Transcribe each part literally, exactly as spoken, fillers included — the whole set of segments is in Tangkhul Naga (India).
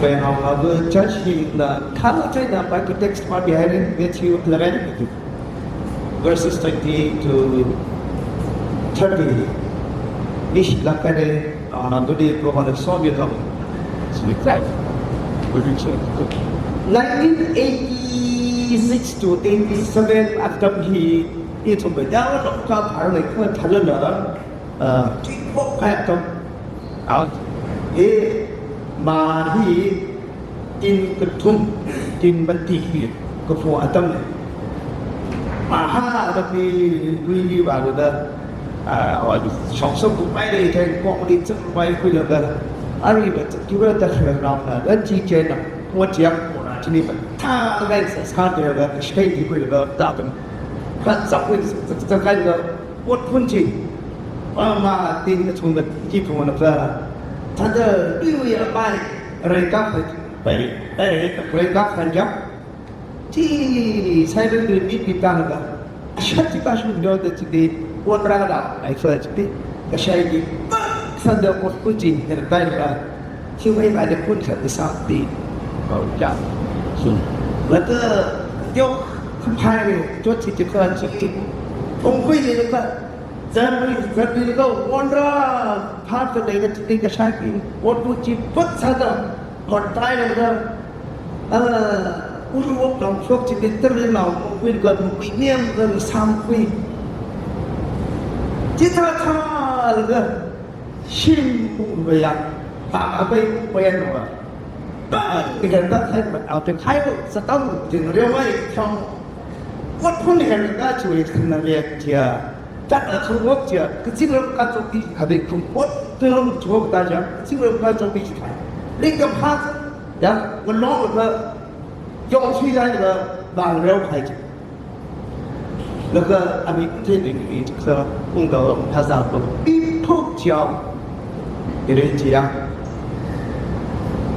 Pengau abu church hina khala china Bible text ma behind Matthew eleven, verses twenty to thirty. Ish lakare, ah, dudi ko mana so bi kam. Nineteen eighty-six to eighty-seven atam hi ithum ba yawa ka phar le ko thalala, ah, ko kaya tam. Ah, e, ma hi tin kathum, tin mati hi kaphā atam le. Maha da pi lui li ba da, ah, wa shong shong ku pai le, ten ko ni chak pai ku da. Ari ba chak ki ba da khra na na, da chi che na, ko chiang ko na, chi ni ba. Tha ga sa sa de ga, shkai di ku da, da pen. Ka sa ku sa, sa, sa kai da, ot phun chi. Ma, ma, tin kathum da, chi phun na pha. Tha da, ui, ui, a pai. Rai ka phai, pai, rai, rai ka phai jam. Chi, sai rai rai ni pi tang da. Ashat chi ka shun jo da chi di, wan ra da, ai sa chi di. Ka shai di, pa, san da ko ku chi, her tai da. Chi wai ba da kun sa di sa di. Kau ja. Sun. La ta, yo, kham phai re, jo chi chi ka chi chi. Ong kui ni ka. Zan ri, zan ri ka, wan ra, pha ka dai ka chi di ka shai di. Wan ku chi, pa, sa da. Hot tai le ga, ah, ulu wok tong shok chi te ter le nao, kui ga, kui niam ga, sam kui. Chi tha tha le ga, shim ga ya, ba, ba, bai, bai, no ba. Ba, ni ga ta khai ba, au te khai ba, sa tam, jin re wai, chong. Wat phun ni ga, ga, chui, khna le, chia. Chak a khangwak chia, kaching ram kachok di, kade khangwak, tuiram chok ta chia, kaching ram kachok di chia. Ling kam ha, ya, ngalong la, yong sui ya la, ba reo khai chia. Laga, ami te ding i chia, ung da, ha za ko, pi phok chia, ire chia.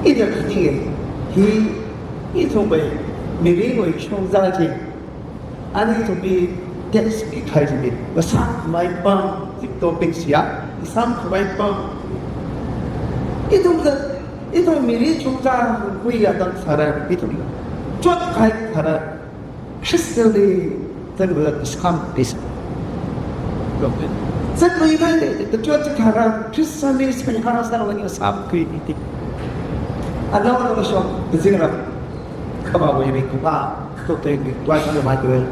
Ida kani, hi, ithum bai, mirin wai shong za chia. Ani ithum mi text mi khai mi, ngasāmei pam, TikTok page ya, ngasāmei pam. Ithum ka, ithum mirin chungkha, hui ya dang sāra, ithum ka. Chot khai sāra, Christian li, then we will discount this. Then we will, the chot khai sāra, Christian li, spend sāra, sāra, when you sāmei kui iti. Ano, ano, so, the thing, Kaba wui ring kaba, to te ni, wai sa ma te.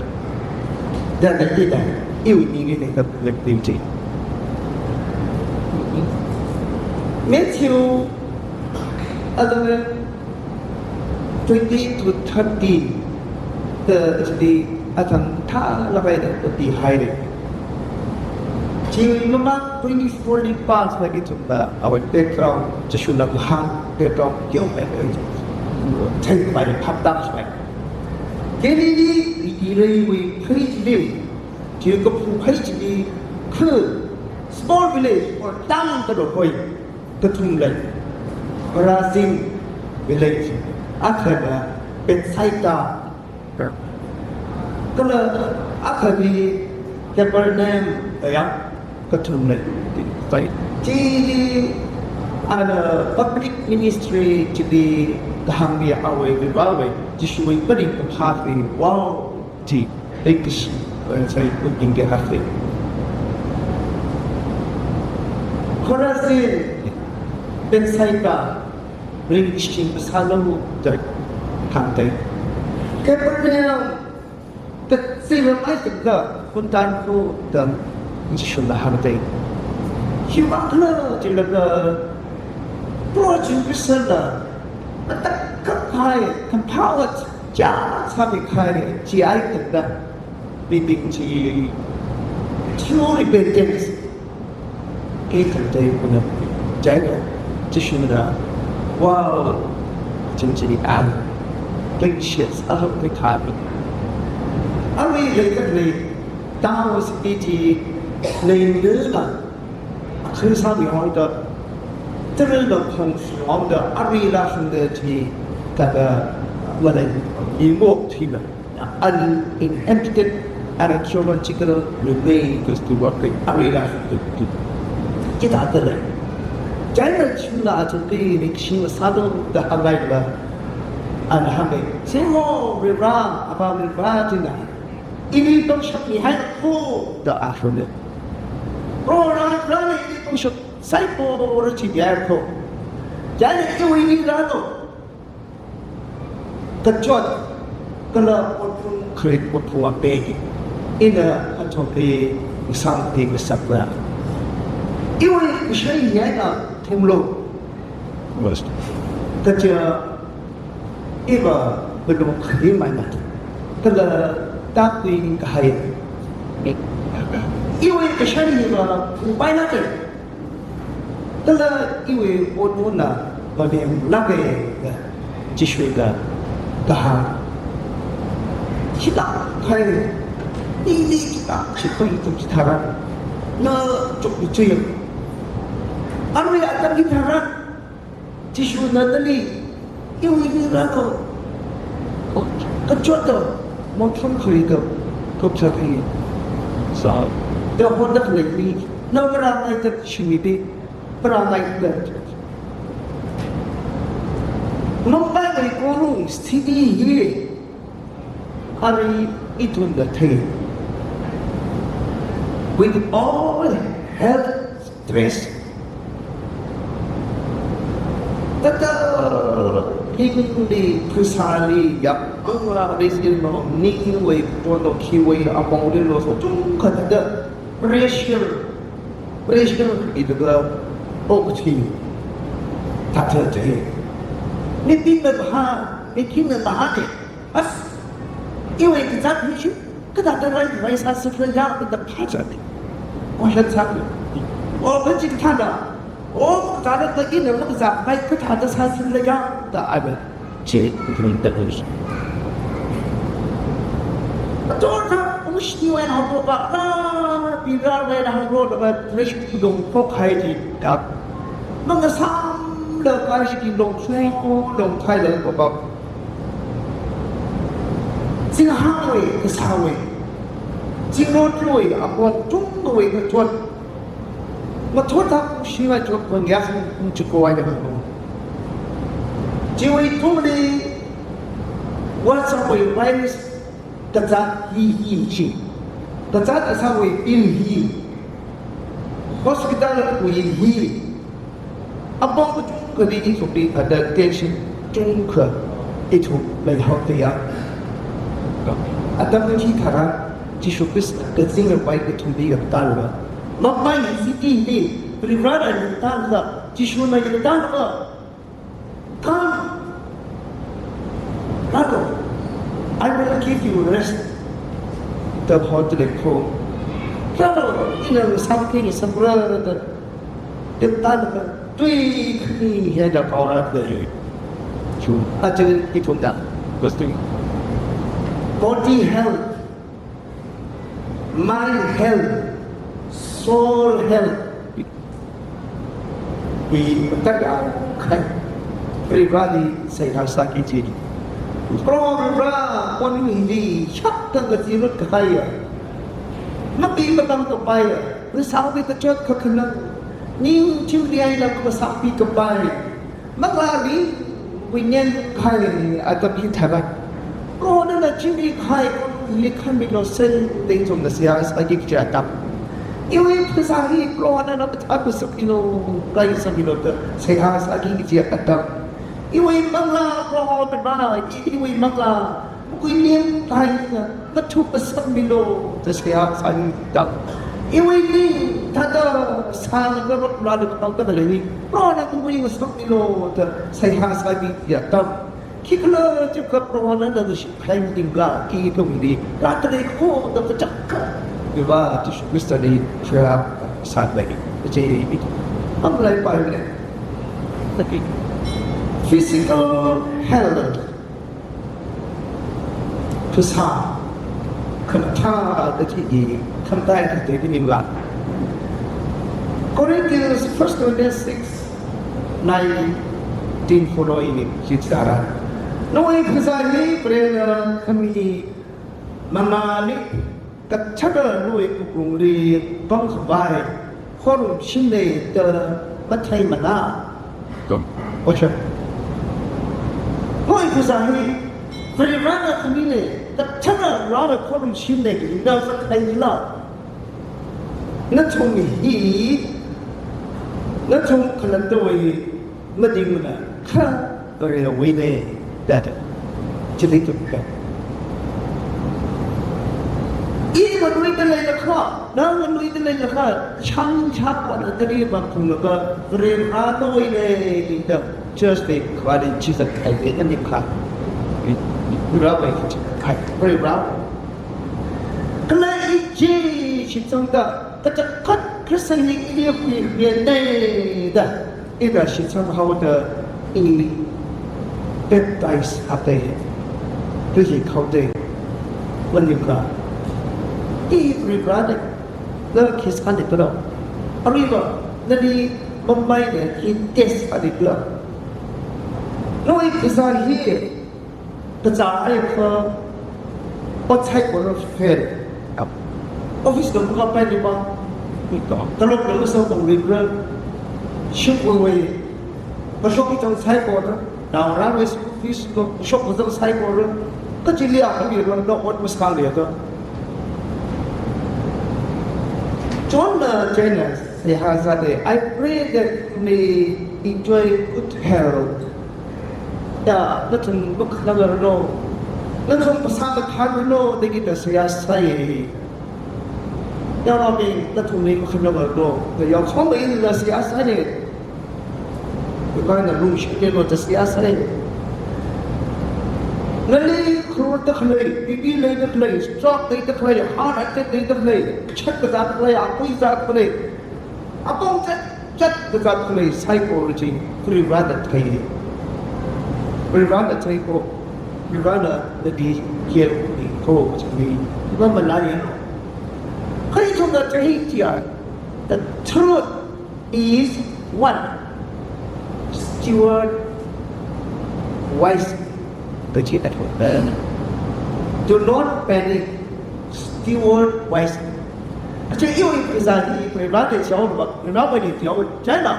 Da da ti da, iu ni ni ne ka le ti ti. Matthew, eleven, twenty to thirty, the, the, atan tha la bai da, the high. Chi mama twenty-four li pass na ki chungda, our background, Jishuna kahāng background, kyo bai bai. Chai bai, thap thap bai. Galilee, i rei wui, khui chili, chi kaphu khai chili, khu, small village or town ka do koi, kathum lei. Chorazin village, athana, Bethsaida, Kala akhali Capernaum kaya kathum lei. Chili ana public ministry chili kahāngli awui vivawui Jishuwui pari kaphāli wow chi leikashi sai kuning ke hafe. Chorazin, Bethsaida, ringkashin kasā lam da hāngdai. Capernaum, da zira mai da, kuntan ku da, Jishuna hāngdai. Hiwakla jilaga, pro Jew Christian da, atak kaphai, kaphawat, ja sabi khai, chi ai da. Bibing chi, true repentance. Ke kante kuna, jai ko, Jishuna, wow, chin chini am, clean sheets, a lot of time. Are we later late? Tao si iti, late nila, khrisa mi hoi da, teril da kong si hoi da, are la sunda chi, kata, wala, i mo tina. Uninhabited archaeological remains to work with arena. Kita tele. China chila achungki nikshing sādung da hāngaila. Ana hāngai. Singho Varivara, Avā Varivara china. Ili pangshap mihaiko da ahāngai. Proho Varivara ili pangshap saikorali chimihaiko. China iwui nirādo. Kachot, kala otpum kharit otpum apei. Ina achungki ngasāmati ngasakla. Iwui kashai yāna thumlo. Kaja iva belum khali maina. Kala takui kahai. Iwui kashai iva upai na kai. Kala iwui otpumna maninglāka, Jishuwui kahāng. Chithākha, ili chithākha, chithākha, chithākha. Na chukchui. Arui atam chithākha. Jishuna nali, iwui nirādo. Kachot do, mothum khuido, kupsa khui. Sa. Da honda khalei mi, na marangaida shimidi, marangaida. Mumbai wui kong sthiti hi, arui ithumna thei. With all health stress. Thāda, hili, phasāli, yāpangla, reason lo, ningwui, tono khiwui, apongli lo, so chungkha thāda, pressure, pressure, ithumna, okathui, thāda thei. Mibingna bahā, mibingna bahā thei. As, iwui kazāt hi shi, kathāda rai, rai sāsi khala ya, kathāda phāchāni. O, shan sāni. O, kachi kathāda. O, kathāda ta ina, kazāt rai, kathāda sāsi khala ya, da ai ba. Che, kuni ta kuni. Ato ta, ungshini wai na ho ba, na, pi ra wai na ho ba, rai shi kudong ko khai ji, da. Mangasāmla kashi ki long, sui ko long khai la ba ba. Zinghangwui, kasāwui, zingrotwui, apong chungwui kachot. Mathot tak shingwui chot kong ya sung kong chiko wai da kong. Chiwui tungli, WhatsApp wui virus, kazāt hi hi chi. Kazāt asāwui pil hi. Hospital wui hi. Apong kachungkhali ithumli thāda tension chungkha ithum leihaoda ya. Atam chitharan Jishu Khrista kazingramwui ithumli yangtāla. Mumbai city li, Varivara yangtāla, Jishuna yangtāla. Come. Rālu, I will give you rest. Da hotele ko. Rālu, ina something is umbrella da. Yangtāla, tui khani hida power da. Chu. Aja ithumda. Body health. Mind health, soul health. Wi mataga khai. Everybody seihā sāki ji. Proho Varivara, koni hili shakta kazirut kahaiya. Mapi matang kapaiya. Risāwui kachot kakhanang. Ningchim riaila kasāpi kapai. Manglāli, wui ngen khai atam hitharan. Proho nana chimri khai, li khamilo sen, ding zong na seihā sāki kaji atam. Iwui phasā hi, Proho nana pata kusakilo, kai sāmilo da, seihā sāki kaji atam. Iwui manglā, Proho nana, iwui manglā, Makui nim taina, mathup asāmilo, da seihā sāki atam. Iwui ning, thāda, sāngarok rāda kau thāda lei, Proho nana makui asāmilo, da seihā sāki atam. Khikhala chiakha Proho nana shimkhai dingga, ki tongli, rāda lei ko, da kachaka. Iva, Jishu Khristali, shra, sālei, je, amlai paile. Physical health. Phasā, khamathā kaji hi, khamtai kaji hi ningla. Corinthians, First Corinthians six, nineteen follow ini, chitharan. Nawui phasā hi, Varena khami, mangāli, kachada nawui kuklungli, pangkhavai, khorum shimnei da, Matheimana. Tum. Ocha. Hoi kuzā hi, Varivarana khami le, kathara rāra khorumshim le, na sa khaila. Nathum hi, nathum khalatawui hi, madingmana, kha, Varewui le, that. Chili tum ka. I nganuida leilakha, na nganuida leilakha, chang chakwana tari mapunglaga, Varewui le, dingda, just the Christ Jesus Christ, ani kha. Varewui, Varewui. Kala i chi shitsangda, kachangkhat Christian ni i khuimiya da. Ina shitsanghaoda i baptize haoda. Tuji khaoda. Maningla. I Varena, na khi sāni talo. Aruiva, nali mamai ne i test sāni talo. Noi kazā hi, kazā ai kha, ot saikora fail. Yep. Office lo kapai lima. Ito. Talok lo sa kong regret. Shuk wei wei. Kashok kitang saikora. Naongarāwui school fees lo kashok kitang saikora. Kachili a kami lo na ot maskali ato. John, uh, James, seihā sāda, I pray that you may enjoy good health. Ya, nathum makhangarano. Nathum phasā makhangarano, da kita seihā sāi. Ya, Rabi, nathumli makhangarano. Da ya, khomai ina seihā sāi. Ikai na lungshitda lo da seihā sāi. Nali kharor da khalei, B P lei da khalei, stroke lei da khalei, heart attack lei da khalei, chat kazā da khalei, akui zā da khalei. Apong chat, chat kazā da khalei, saikora chi, Varena thei. Varena theiko, Varena nadi, yelko, chili, mamalai. Khaithumna thei tia, the truth is one. Steward wisely. Kachi that word. Do not panic. Steward wisely. Ache, iwui kazā hi, iwui rāte chao ba, rāmani chao, china.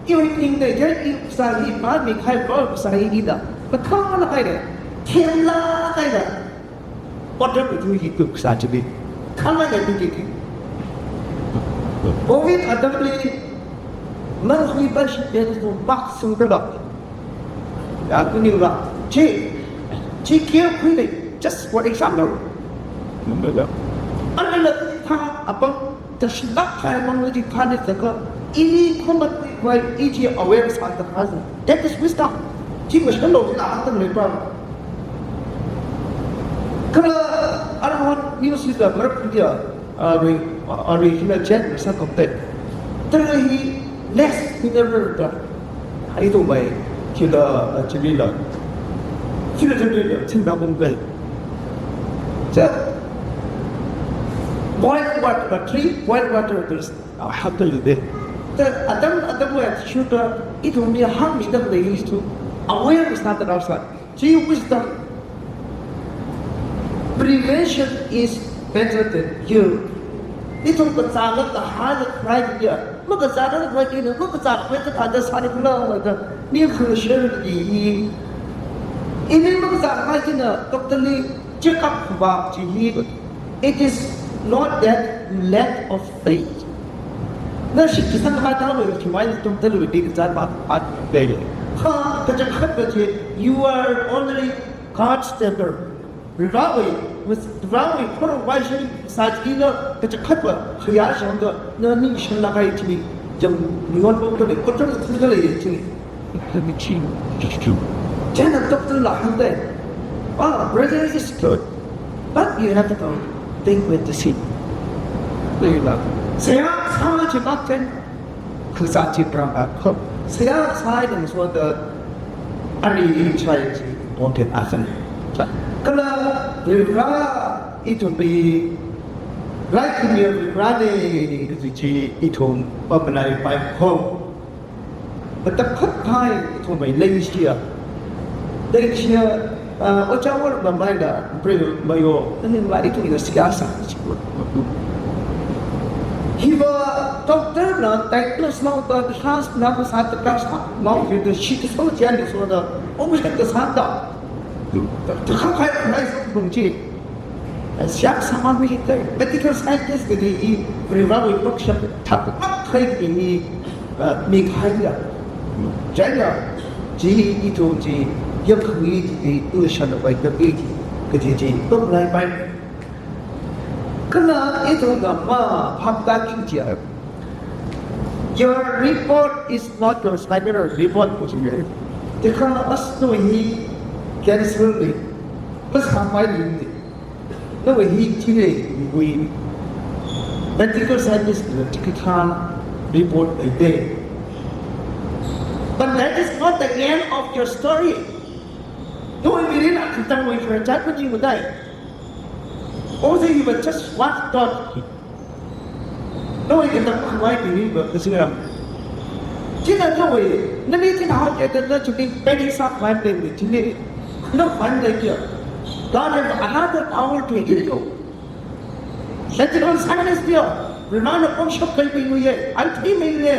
Iwui ting de, je, iwui kazā hi, ba mi khai, ba kazā hi ida. Ba kala khai de. Themla khai de. Potter mi tu hi tu kazā chili. Kala ya tu ki. Covid atamli, man hui ba shi de tu mak sung de ba. Ya, kuni ra. Chi, chi kia khui de, just for example. Nambala. Anala kha apam, tashilak khai mang di kha ni taka, ini kuma khui kwai, iji aware sa ta kha. That is wisdom. Chi mashalo la atam le pa. Kala, arahon news is the verb dia. Arui, arui hina jet rasa kontek. Tara hi less mineral da. Ai to mai, kila, ah, chilila. Kila chilila, chilila bungkai. Ja. Boil water, uh, drink boil water, there's, uh, health benefit. Ta, atam, atam wa sugar, ithumli harm mida lei, is to awareness na ta rasa. Chi wisdom. Prevention is better than cure. Ithum kazāla kahāla khurai kia. Makazāla khurai kia, makazā khurai kia da sāni kula da. Ni khurai share ni. Ini makazā khurai kia, doctor li check up khuiba chi hi. It is not that lack of faith. Na shitsangkhavai ta lo, chiwui tum ta lo, di kazat ba, ba, be. Ha, kachangkhat ba chi, you are only God's temple. Varewui, with Varewui, khorwui shi, sāchina, kachangkhat ba, khayā shang da, na ningshang laga chi, jam, nuan bo ta le, kotor ta le chi. Let me change. Just two. China doctor la hāngda. Ah, brother is good. But you have to think with the seed. There you go. Seihā sā chi mak chen. Khuisā chi pram a khop. Seihā sāi dang so the ari in chai chi important asan. Kala, Vare ithum bi, rai khamiya Vare ne, chi ithum, pamanai pai khop. Matakhak khai ithumwui leishiya. Leishiya, ah, ojā war mamaila, April, May, ani la ithumna seihā sā. Hiva doctor na diagnose sāhaoda, the last number sāda, the last amount, the sheet is all the end, so the almost the same. The how high price of Bungji. Siak sama mi the medical scientist the i Riva we book shop tak kai ni mi kaya. Jaya ji itu ji yang kami di ulashan bai the i kaji ji tok lai bai. Kala ithumna maphaptāki jiakha, your report is not your final report. Tikha as nawui hi cancer li, masāpai li, nawui hi thili, nawui medical scientist la tikha report leida. But that is not the end of your story. Nawui mirin akatangwui khararchan maning matai. Only you were just one thought. Nawui katang khavai mirin va kasingram. China nawui, nani china hao kaya na chuni pedi sa khavai mirin chini. No khavai mirin kaya. God have another power to heal you. That is on silence there. Remember, on shop kai mirin ye. I three mirin ye.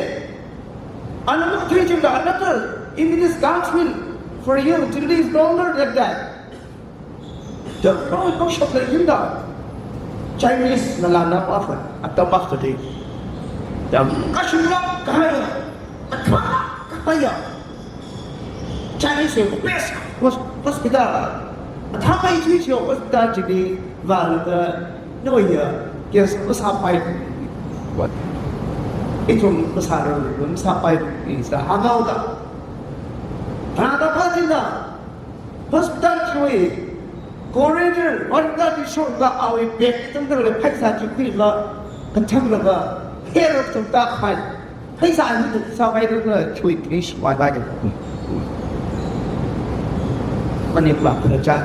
Another three chimda, another, if it is God's will for you, it is longer than that. The Lord worship the Hindu. Chinese na la na pa fa, a ta pa fa de. The kashula kaya, a ta kaya. Chinese is best hos-, hospital. A ta kai chui chui hospital ji di val da no ya. Yes, masāpai. What? Ithum masāra, masāpai is the hangau da. Rada pa ji da. Hospital chui, corridor, one ka di short ka awui bed, ithum ka le phaisa chi khuilaga, kathālaga, hair of tum ta khai. Phaisa ani tu sa kai tu ka chui kris wai wai. Mani pa khararchan.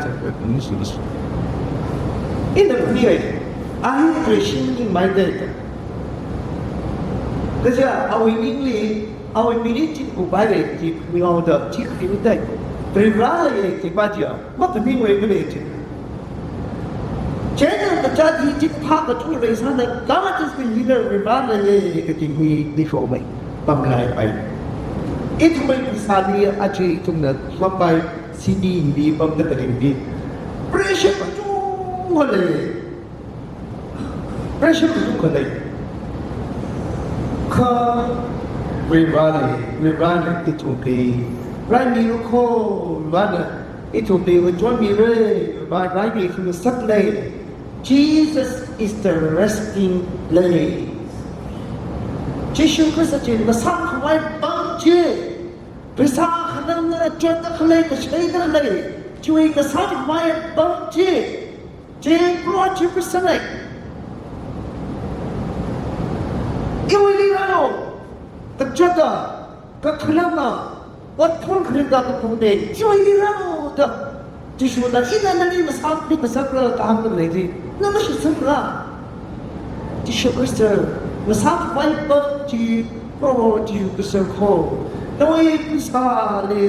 In the period, I am preaching in my day. Kaja awui ningli, awui mirin chi kubai le chi kuihaoda chi kuihaoda. Privra le chi ba jia, makaning wui male chi. China kachā chi chi pha kachung le sāna, God is the leader, Privra le kaji hui ni shomai, pamlai pai. Ithumwui sāli achi ithumna lampai, sini ni pamda kaji ni. Pressure kachung le. Pressure kachungkha lei. Kha Varivarali, Varivarali ithumli raimilu kho, Varivarana ithumli ngachonmira, Varivarali ithum ngasaklei. Jesus is the resting place. Jishu Khrista chi ngasākhavai pam chi. Pheisā khanangna chotda khalei, kashaida khalei. Chiwui ngasākhavai pam chi. Chi Proho Jishu Khristana. Iwuili rālu, kachotda, kakhanangna, ot khon kharingda kaphungda, iwuili rālu da. Jishuna ina nali masāmi masākra da hāngda leili, na mashitsangla. Jishu Khrista, masākhavai pam chi, Proho Jishu Khrista kho. Nawui pheisāli,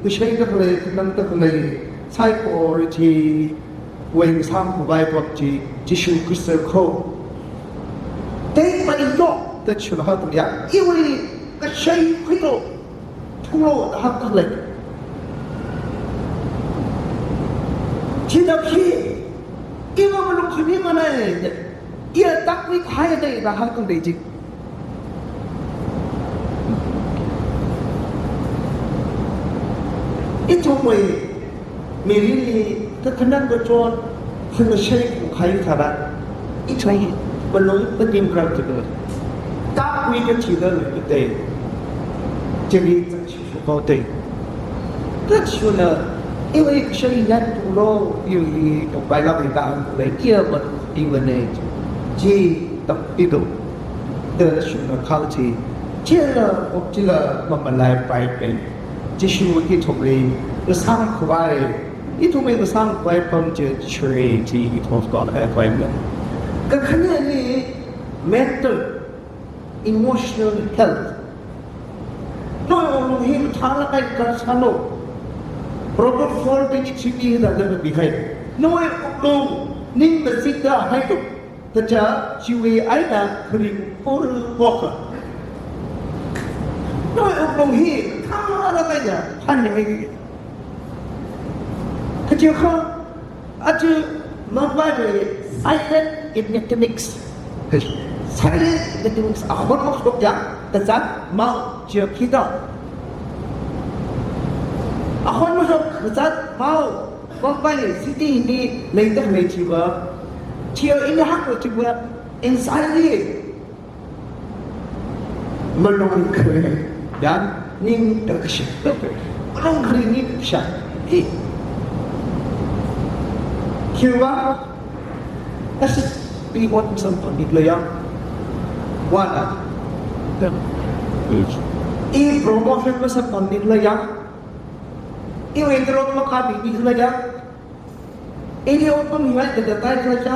kashaida khalei, khanangda khalei, saikora chi. Wui ngasākhavai pam chi Jishu Khrista kho. Tei maiyok da chunhao tumya, iwui kashai khuilu, thunglu da hāngda lei. Chithāda khi, iva malung khami manei, iya takmi khai dei da hāngda lei chi. Ithumwui mirinli kakhanang kachot, hāngkashai khuikhai tharan, ithum malung pating krak tukla. Takwui kathida leikatei. Chili zangshishu kotei. Kachuna, iwui kashai yan tulo, iwui tongpai lak iwui kang kulei kia mat iwui ne. Chi tak ido. Da shuna khao chi, chila, ok chila, mamalaipai pen. Jishu ithumli ngasākhavai, ithumli ngasākhavai pam chi Jishu chi ithum khavai pam. Kakhaneli mental, emotional health. Nawui wungnung hi mathālāk eina kar sālu. Proverbs four twenty-three li hithāda bihai. Nawui wungnung ning mazikda hailu. Kaja chiwui eina kharing pur poka. Nawui wuklung hi khangla kaja hanhai. Kaja kha, aja Mumbai wui silent mechanics. Silent mechanics ahon mashok ya, kaja mao chia kita. Ahon mashok kaja mao. Mumbai city ni leida lei chiva. Chia ini hak chiva anxiety. Malung khare, ya, ning takasha. Malung khare ning takasha. Hi. Khiwuivang, as we want something in the young. Wala. I promotion masāpam in the young. Iwui tolop makapam in the young. Ili open wide the data kaja.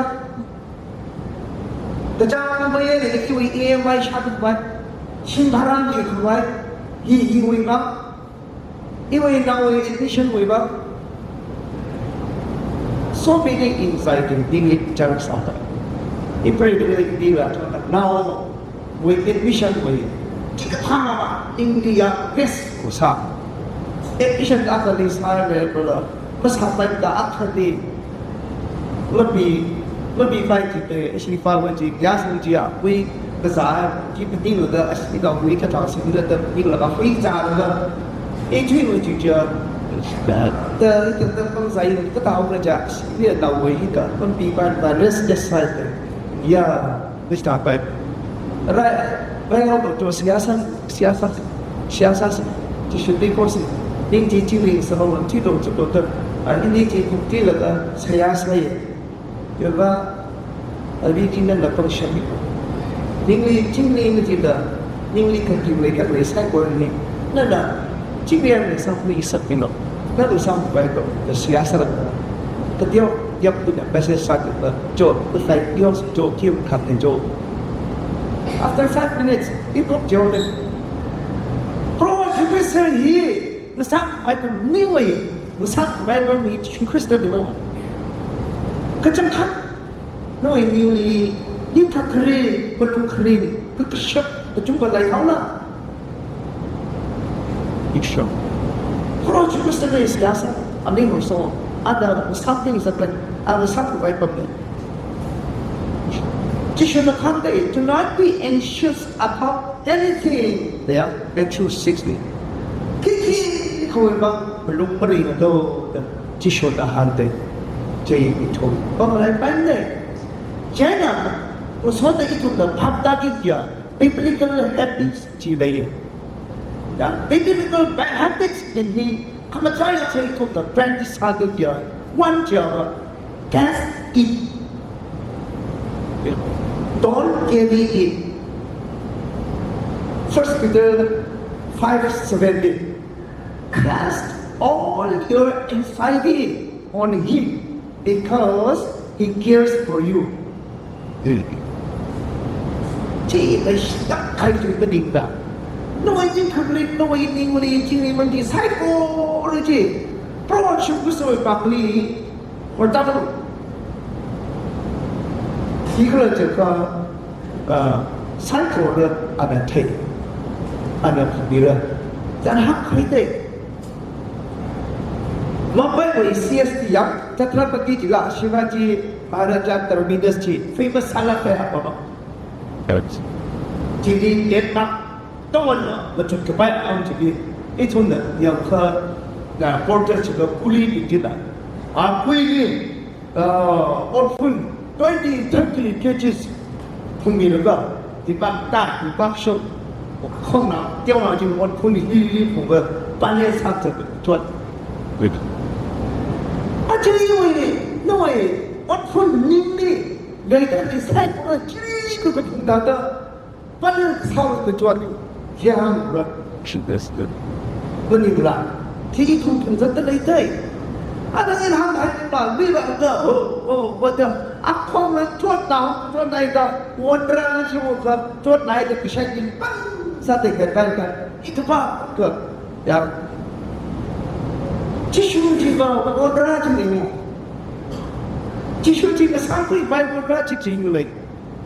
Kaja maya le kiwui E M I shāthuipai. Shim bhara chipai. Hi hiwui ma. Iwui nawui admission wui ma. So many anxiety being in chance of that. If we really be that now, wui admission wui. Chikathā India best kusa. Admission akhali sai le bula. Masāpai da akhali. Labi, labi fai chite, ashi fai wai chi, gas wai chi ya, wui kaza, chi pati lo da, ashi da wui kathā si da, da, wui la ka wui za da. E chi wai chi ja. Da, da, da, pang zai, kathā wui ja, ashi da wui ka, pang pi pa, pa, rest, rest sai. Ya. Nishta pai. Rai, rai ngau to siyasa, siyasa, siyasa si. Chi shuti kosi. Ning chi chi ling sa hau chi to chi to ta. A ning chi kuk ti la ta siyasa ye. Yoga, a ri chi nan la pang shami. Ningli, chingli ni chi ta. Ningli kan chi le kan le sai ko ni. Na na. Chingli ang le sa ni sa ni no. Na to sa pai to. Siyasa la. Ka teo. Yap tu na message sā tu na, jo, tu sai, yo, jo, kiu, khat ne, jo. After five minutes, it look jo ne. Pro Jupiter hi, nasak Bible ni wai, nasak Bible ni Jishu Khrista ni wai. Kachangkhat, nawui ningli, ning kakhare, malung khare, kakashap, kachungkha leihao na. Iksho. Pro Jupiter ni siyasa, ani mo so, ada something is happening, ada something vai pamne. Jishuna kahāng, "Do not be anxious about anything." Yeah, Matthew sixteen. Khikhi khawui vang malung maringlu da, Jishuna hāngda, chi ithum pamlai pamne. Chieina, ngasoda ithumna phap tāki kaja, biblical habits chi lei. Ya, biblical bad habits in hi, khamachai la chi ithumna practice sāki kaja. One chiva, cast it. Don't carry it. First Peter five seventeen. Cast all your anxiety on him because he cares for you. Chi la shita khai chi ta ding ta. Nawui ningkhangli, nawui ningli, chingri mangli saikora chi. Proho Jishu Khristawui pāngli, for example, khi khala chiakha, ah, saikora ana thei, ana phamira. Chān hak khai te. Mumbai wui C S T ya, Chhatrapati chila Shivaji Maharaja Terminus chi famous sālāk kahai apam. Correct. Chili Denmark tongana machuk kapai ang chili, ithumna yangkha na porter chila kuli bing chila. A kuili, ah, otphun twenty, thirty K Gs phungmilaga, tipang ta, tipang shok, khongna, teona jing otphun hi, hi phungga, pale sākcha chot. Good. Aja iwui, nawui, otphun ningli, leida ni saikora chili kuka phungda da, pale sākcha chot. Khayang ra. Should this good. Maningla, chi ithum phungzatda leidai. Ana in hānghai pa, mi la da, oh, oh, what the, akhong la chot na, chot nai da, wondra na chi wo ka, chot nai da, kashai kin pang, sāda ka pang ka, ithum pa, ka, ya. Jishu chi va, wondra chi ni. Jishu chi kasā khui pai wondra chi chi ni lei.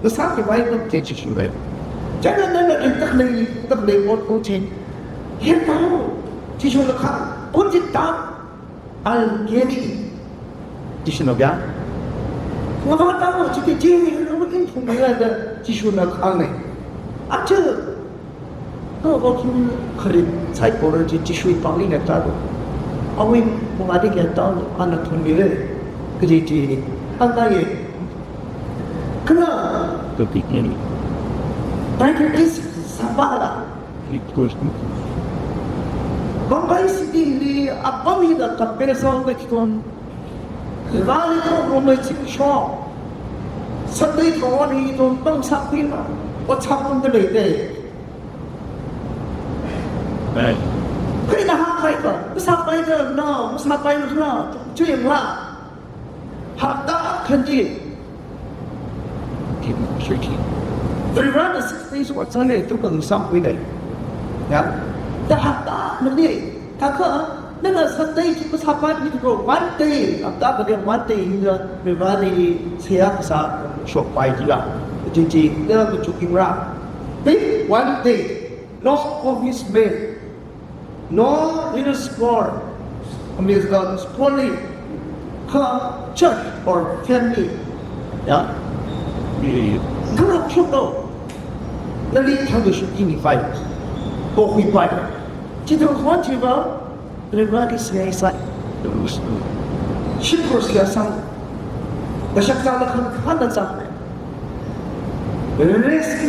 Ngasākhavai ngarumda Jishuna. Chieina nana ringtak lei, ringtak lei ot ot chi. Hithāda Jishuna kahāng, put it down. I'll carry it. Jishuna ya. Ngavātalo, chithāda chi, ngarumda ringphungmira da Jishuna kahāngnei. Aja, kha okhum kharit saikora chi Jishuwui pāngli ngatalo. Awui pāngli ngatalo, ana thungmira. Kaji chi, ana ye. Kala, kapi kini. Thank you, this is Sabala. Bombay City li apam hina compare sāhaoda khikon. Rali ko romantic show. Sunday ko ni to pang sa pina. What's happened to me? Kaya na ha kai ka, masa kai ka na, masa kai na, chui ma. Hapta khani. Three hundred six days wa chale tu kang sam pui dai. Ya. Ta hapta nani. Kaka, nana Sunday chi masa kai ni ko one day. Hapta ka one day ni la, me ba ni siya sa shop pai ji la. Ji ji, na ko chuking ra. Pick one day. No office mate. No religious score, means the schooling, her church or family. Ya. Group chuto. Nali thang shu ini fai. Ko hui fai. Chithang khon chiva, Reva ki siya isai. Shipur siya sang. Kashak sala khan khan dan sang. Rest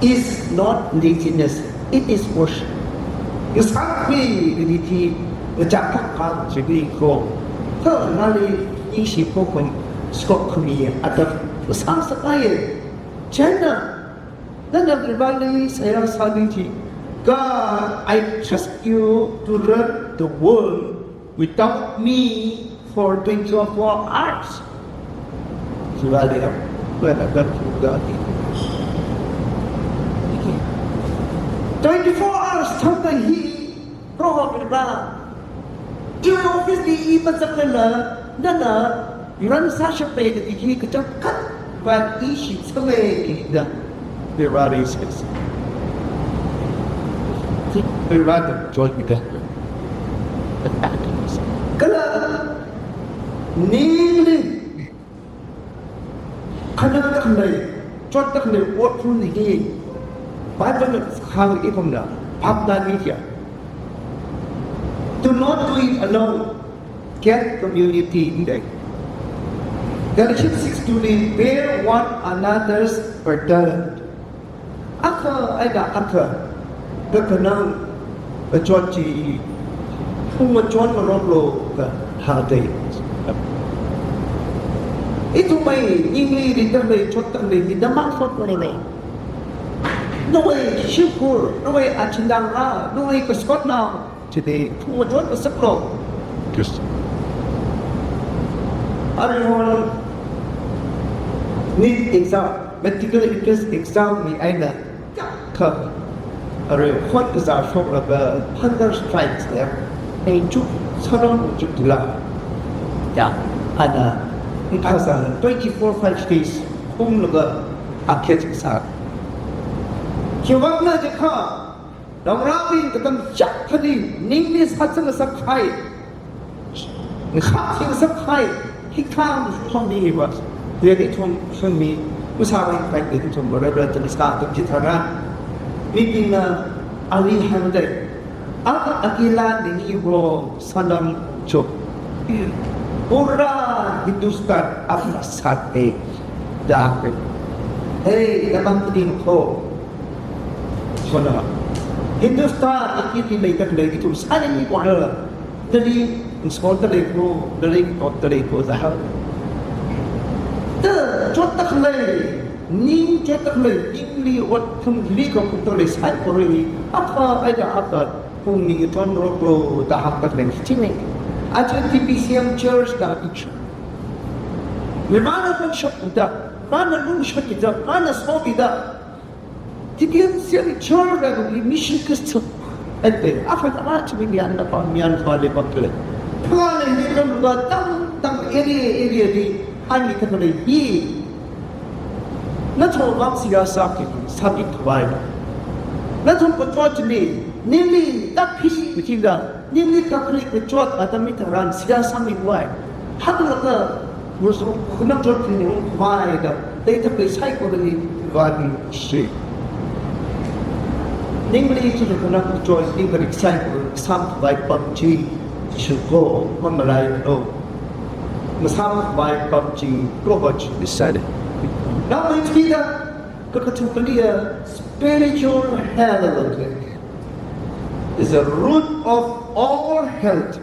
is not laziness, it is worship. Ngasākhui kani chi ngachak thak kha chibing ko. Kha nali ishi ko khun skok khumi atak ngasā sākahai. Chieina, nana Bible li seihā sāli chi. God, I trust you to run the world without me for twenty-four hours. Sivali ya, wala kan sudah ni. Twenty-four hours thangta hi, Proho Bible. Tui office li i pazak lala, nana, yuran sāshap pai kati hi kachap khat, but ishi samai ki da. They rather is, they rather join with that. Kala, ningli, khanang tak lei, chot tak lei, ot phun hi, Bible na kahāng i pamda, pap da ni kya. Do not do it alone. Get community in there. Galatians six two li, bear one another's burden. Akha, aida akha. Kakhanang, kachot chi, phung machon maroklo kathā dei. Ithumwui, ningli ringtak lei, chot tak lei, mi dama sot ko lei. Nawui shimkhur, nawui achindang ra, nawui kaskot na, chithāda phung machon masaklo. Yes. Arui NEET exam, medical entrance exam wui eina, kha, arui khon kazā shoklaga hunger strikes lei. Ei chuk, saron chuk tila. Ya, ana, i phasā twenty-four five days, umlaga, akhet sā. Khiwuivang na jiakha, Naongarābing katam chak khani, ningli sāzang sākahai, ngakha sing sākahai, hithang shong mi va. Yadi thong shong mi, masāvang pai di thong bara bara tang sā tam chitharan. Mibingna ali hāngdai. Aka akila ningi ro salam chok. Pura Hindustan apna saath hai. Jape. Hey, tamang ting ko. Sona. Hindustan, akili leitak lei, ithum sāli ni kwa. Nali, ngasol ta lei ko, nali, tot ta lei ko, zahar. Ta, chot tak lei, ning chot tak lei, ningli ot thumli kaphung tak lei, saikora li, akha, aida akha, phung ni ton roklo, da hak tak lei, chini. Aja T B C M Church da ichu. Mimana kong shok da, mana lung shok da, mana so da. Tikian sian church da kong mission Christian. Ente, afa kama chumi mian na pa mian pa le pa kle. Pa le ni kan ba tang tang area area di, ani tak lei hi. Nathum vang seihā sāki, sāki khavai. Nathum kachot chili, ningli takphik mathingda, ningli takphik kachot atam hitharan seihā sāmivai. Haklāka, musu kunam chot chili khavai da, dai takphik saikorali vāni shi. Ningli chili kunam chot, ning kari saikora, sāmkhavai pam chi, shuko, mamalailo. Masāmkhavai pam chi, ko ba chi, decided. Now, it's Peter, kakathukaliya spiritual health is the root of all health.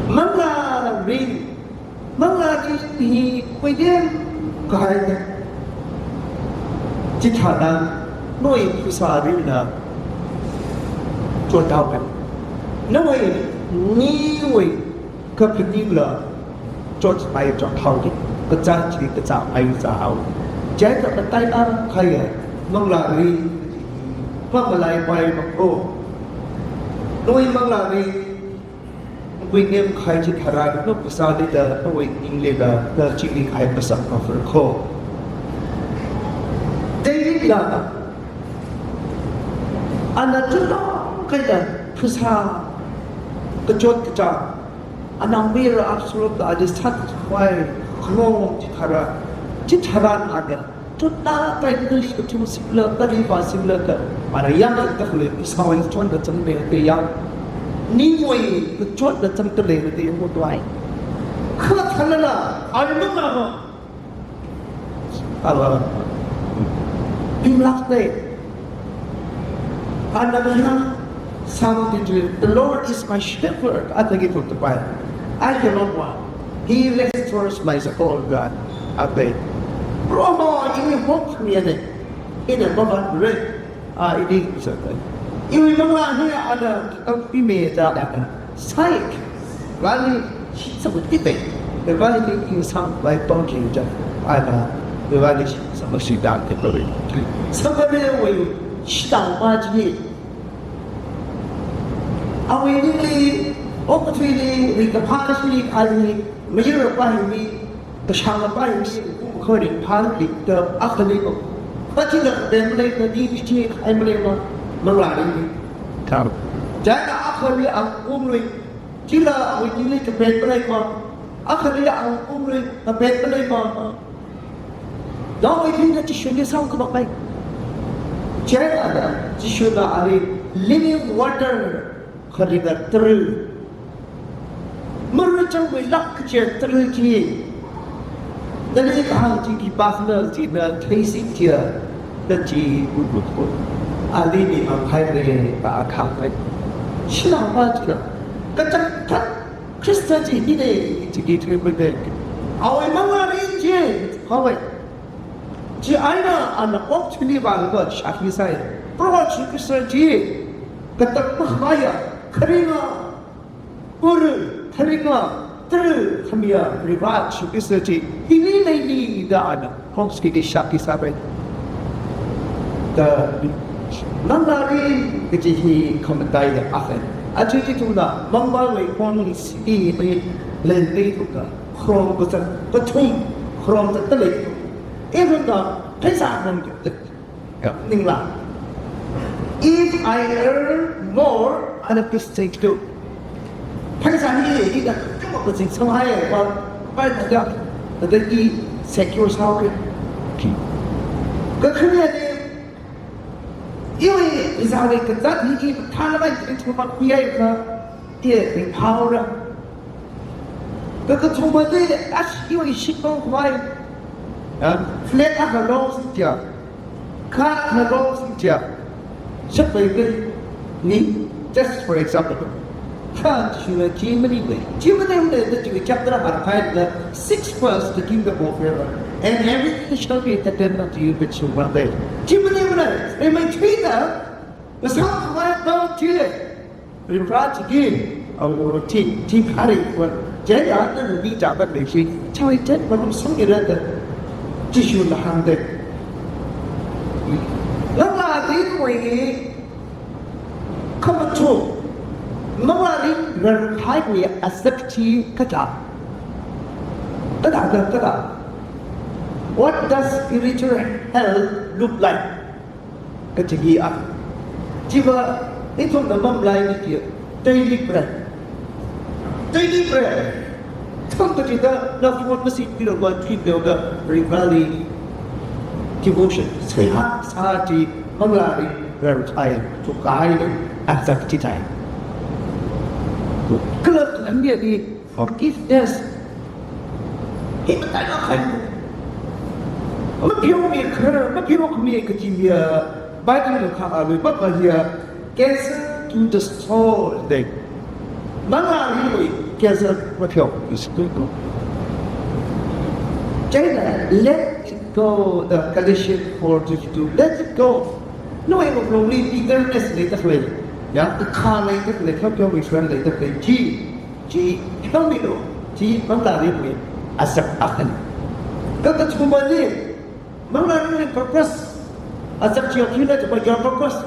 Manglārin, manglārin hi khuidem kahai. Chithāda nawui phasārinla chothaowa. Nawui niwui kaphaningla chotpai chothaoki, kazā chi kazāpai zāhao. Chieina kataila khaya, manglārin, manglāpai mako. Nawui manglārin, khuidem kahai chitharan, nawui phasālila, nawui ninglila, na chili kahai phasā mafar ko. Davidla, ana chulong kaida phasā, kachot kachā, anaomayara Absalomla ali sāthuikhavai khanong chithāra, chitharan ana, chotda pai kali kathum singla, kali pa singla ka, ana yangda khalei phasāwui chotda changmei kayang. Ningwui kachotda changkhalei kayang matuai. Kha thalala, ana mangla ho. Ava. Pimlakte. Anamana Psalm twenty-three, "The Lord is my shepherd," athāki thuktupai. "I shall not want. He restores my soul," God. Ate. Proho, iwui hope mine. Ina mavātmara. A, ili sākai. Iwui manglā hi ana, a, pimida ana. Sai. Vali shitsangtite. Vali ki insang vai pangki ja. Ana, vali shitsang shida te pari. Sākhavaiwui shitang pa chi. Awui ningli, okathuili, rikaphā chili, ali, mayarpa hili, kashāngpa hili, kum khari phāli, da akhali ko. Pachila, dem le, da di, di, chi, ai male ma, manglārin. Tam. Chieina akhali, ang umlui, chila, awui ningli, kapet male ma, akhali, ang umlui, kapet male ma. Dawai hina Jishuli sāngkhapai. Chieina Jishuna ali living water khalida tara. Marachangwui lak kachi tara chi. Nali kahāng chi khipāna china theisi chia. Da chi kut kut kut. Ali ni mang khai re pa akhang pai. Shina pa china. Kachangkhat Khrista chi hina, chiki themane. Awui manglārin chi, hawai. Chieina ana okathuili vālaga shākhi sai. Proho Jishu Khrista chi, katak mahmaya, kharinga, uru, kharinga, tara, khamiya, riva Jishu Khrista chi, hili leili da ana. Hongskiti shākhi sāpai. Da manglārin kaji hi khamataiya akhana. Aja ithumna manglāwui khongsi hi lei lei thuka. Khrom kazang, kathum, khrom kathum lei. Ithumna pheisā khrom kazang. Ya. Ningla. If I earn more, I have to stay too. Pheisā hi, hi da, kamo kazing samhai, pa, pa, da, da, da, i secure sāki. Kakhane ni, iwui, izāwui kazat hi, i, thānamai, i, thumai, i, ai, ka, i, i, power. Ka, kathumali, ash, iwui, shitpong, khavai. Ya. Flat, a, ka, long, ya. Ka, ka, long, ya. Shapaipai ni, just for example, kha shuna chi maningmei. Chi maningmei da chi chapter har khai da six verse, the kingdom of heaven, and everything shall be added unto you which you want there. Chi maningmei, e mai chi da, na sa khamai da chi le. Rimra chi ki, a ro chi, chi khari kwa. Jaya na ni ta ba le shi, chawai tet ba rum sung ira da. Jishuna hāngda. Manglārin wui, khamathu, manglārin rarhaiwui asakti kaja. Kathāda, kathā. What does spiritual health look like? Kaji hi a. Chiva, ithumna mamlai ni kia, daily bread. Daily bread. Thang kachida, na phone masi pira wa tui pira da, regularly devotion. Seha, sati, mamlai, prayer time, to guide and safety time. Kala, kala, forgiveness. Hi matailāk kahai. Mapheomi khara, mapheomi kaji hiya, Bible na kahāngwui, mapheomi hiya, cancer to the soul, dei. Manglāriwui cancer mapheo. China, let it go, the Galatians four twenty-two, let it go. Nawui wuklungli bitterness leida khalei. Ya, kakha leida khalei, kapheomi friend leida khalei. Chi, chi, ithumwuilo, chi, manglāriwui azak akha. Kakathumali, manglāriwui purpose. Azak chi akhina to your purpose.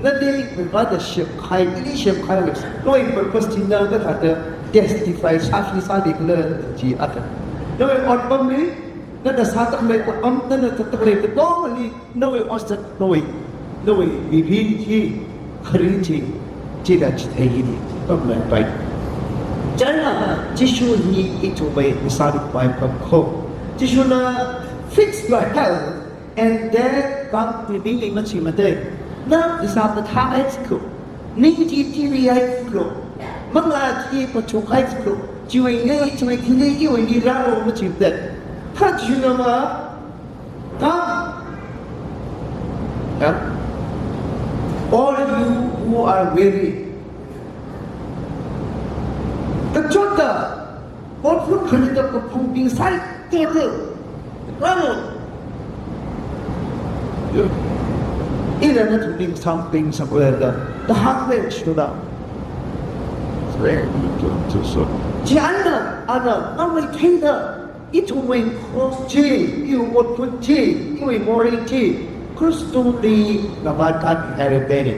Nali, Varivarāna semkahai, ili semkahai, nawui purpose china kathāda testify, sakhi sāda khalei chi akha. Nawui otpamli, nana sāda khalei otpam, nana sāda khalei katongali, nawui ot sā, nawui, nawui mirin chi, kharing chi, chida chithei hi ni, pamlai pai. China, Jishu hi ithumwui masāda pai pam kho. Jishuna, fix your health and there come to be in machi mate. Na, isa ta tha ai ko. Ning chi chi ri ai ko. Manglā chi pachuk ai ko. Chiwui ngai, chiwui khingai, chiwui ni rālo machi mate. Kha Jishuna ma, Come, yeah, all you who are weary. Kachota, otphun khalida kaphungbing saikora. Rālo. Ina nathumli something somewhere the, the hardware should up. Chi ana, ana, ana, ana, Ithumwui cross chi, iwui otphun chi, iwui morei chi, Khristali ngavāt kahai rei.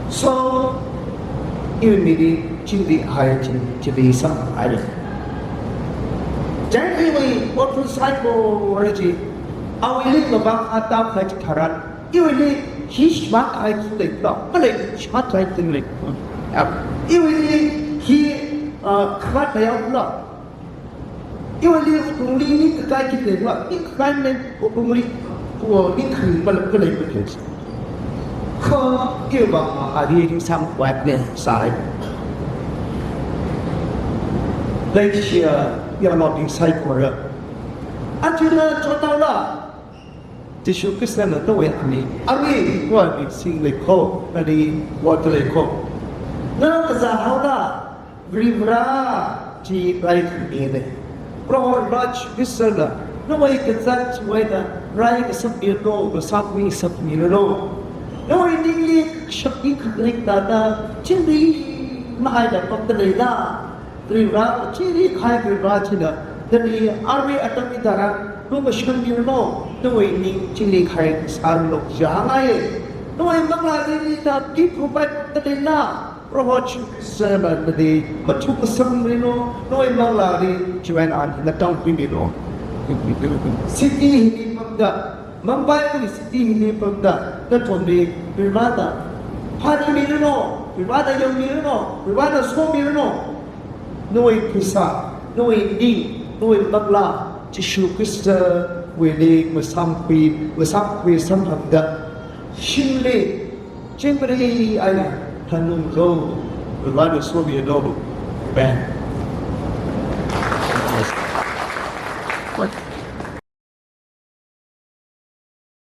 So, iwui mirin chili hai chi, chili samphang haira. Chieina iwui otphun saikora chi, awuili ngavāt kahai chi tharan, iwuili hi shimān kahai chi leila, kala shimān kahai chi lei. Iwuili hi, uh, khamathā yaola. Iwuili wuklungli ningkakai chi leila, ningkakai men wuklungli, wo ningkhing malap khalei khalei. Kha iwui vang a ri ring sam kwat ne sai. Leishiya ya lo ding saikora. Athumna chotaola. Jishu Khristana tawui ami, ami, wa mi sing lei kho, nali wa lei kho. Na kazā haoda, Varivarā chi rai khami ne. Proho Jishu Khristana, nawui kazāt chiwui eina, rai kasāmi lo, kasāmi sāmi lo. Nawui ningli shakti kharing tata, chili mahaida pamda leila. Varivarā, chili kahai Varivarā china, nali arui atam hitharan, lumashanmi lo, nawui ning chili kahai sālo, jangaiye. Nawui manglāli ta ki provide da leila, Proho Jishu Khristana nali, machuk kasāmi lo, nawui manglāli, chiwui eina ana tangpimi lo. City hili pamda, Mumbai wui city hili pamda, nathumli Varivarāna phāmilo, Varivarāna yangmilo, Varivarāna somilo. Nawui pheisā, nawui ning, nawui manglā, Jishu Khristawuili masāmkhui, masāmkhui samphangda, shimli, chingri eina, thanunglo, Varivarāna somilo. Amen.